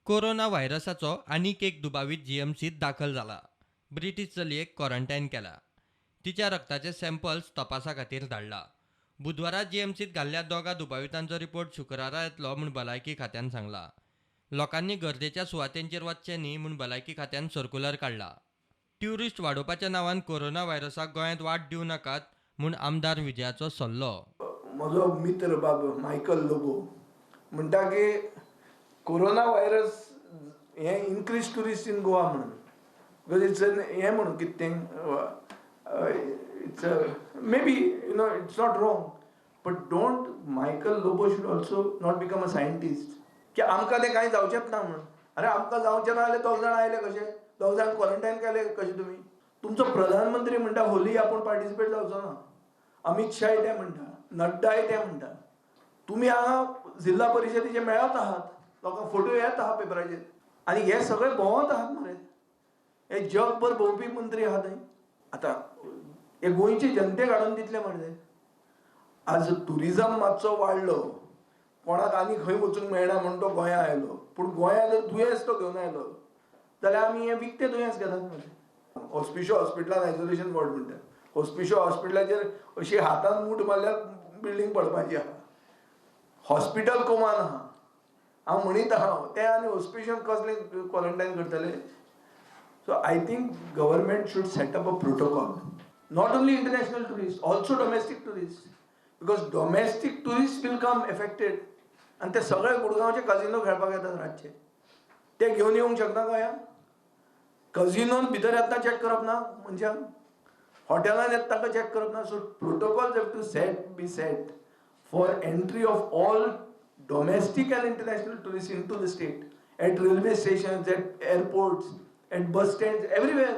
Corona व्हायरसाचो आनीक एक दुबावीत जीएमसीत दाखल जाला. ब्रिटीश चलयेक क्वॉरंटायन केला. तिच्या रक्ताचे सॅम्पल्स तपासा खातीर धाडला. बुधवारा जीएमसीत घाल्ल्या दोगा दुबावितांचो रिपोर्ट शुक्रारा येतलो म्हूण भलायकी खात्यान सांगला. लोकांनी गर्देच्या सुवातेंचेर वचचें न्ही म्हूण भलायकी खात्यान सर्कुलर काडला. ट्युरिस्ट वाडोवपाच्या नांवान कोरोना व्हायरसाक गोंयांत वाट दिवं नाकात म्हूण आमदार विजयाचो सल्लो. म्हजो मित्र बाब मायकल लोबो म्हणटा की कोरोना व्हायरस हें इनक्रीज ट्युरिस्ट इन गोवा म्हणून, because it's an हें म्हणून कितें तें, it's maybe it's not wrong, but don't, Michael Lobo should also not become a scientist की आमकां तें कांय जावचेंच ना म्हणून. अरे, आमकां जावचें ना जाल्यार दोग जाण आयले कशे? दोग जाण क्वॉरंटायन केले कशे तुमी? तुमचो प्रधानमंत्री म्हणटा, होली आपूण पार्टिसिपेट जावचो ना. अमित शाय तें म्हणटा, नड्डाय तें म्हणटा. तुमी हांगा जिल्हा परिशदेचे मेळत आहात, लोकांक फोटो येत आहा पेपराचेर आनी हे सगळे भोंवत आहात मरे. हे जगभर भोंवपी मंत्री आहा थंय. आतां हे गोंयचे जनतेक हाडून दितले मरे. आज टुरिजम मातसो वाडलो, कोणाक आनी खंय वचूंक मेळना म्हूण तो गोंया आयलो. पूण गोंया जर दुयेंस तो घेवन आयलो जाल्यार आमी हें विकतें दुयेंस घेतात मरे. हॉस्पिशो हॉस्पिटलान आयसोलेशन वॉर्ड म्हणटा. हॉस्पिशो हॉस्पिटलाचेर अशी हातान मूठ मारल्यार बिल्डींग पडपाची आहा. हॉस्पिटल कोमान आहा. हांव म्हणीत आहा तें, आनी हॉस्पिशन कसलें क्वॉरंटायन करतले? So I think government should set up a protocol, not only international tourist, also domestic tourist, because domestic tourist will come affected. आनी ते सगळे गुडगांवचे कजिनो खेळपाक येतात रातचे. ते घेवन येवंक शकना गोंयांत? कजिनोन भितर येतना चॅक करप ना मनशांक? हॉटेलान येता ताका चॅक करप ना? So protocols have to set be set for entry of all domestic and international tourist into the state, at railway station, at airports, at bus stand, everywhere.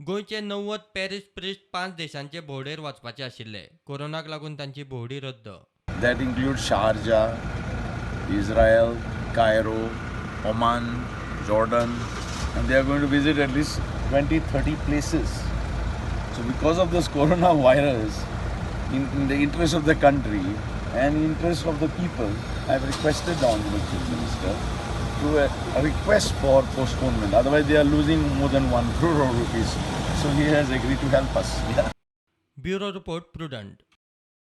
गोंयचे 90 पॅरीश प्रिस्ट पांच देशांचे भोंवडेर वचपाचे आशिल्ले. कोरोनाक लागून तांची भोंवडी रद्द. That includes Sharjah, Israel, Cairo, Oman, Jordan, and they are going to visit at least 20, 30 places. So, because of this coronavirus, in the interest of the country and interest of the people, I have requested the Honorable Chief Minister to request for postponement. Otherwise, they are losing more than ₹1 crore. So, he has agreed to help us. Yeah. Bureau report, Prudent.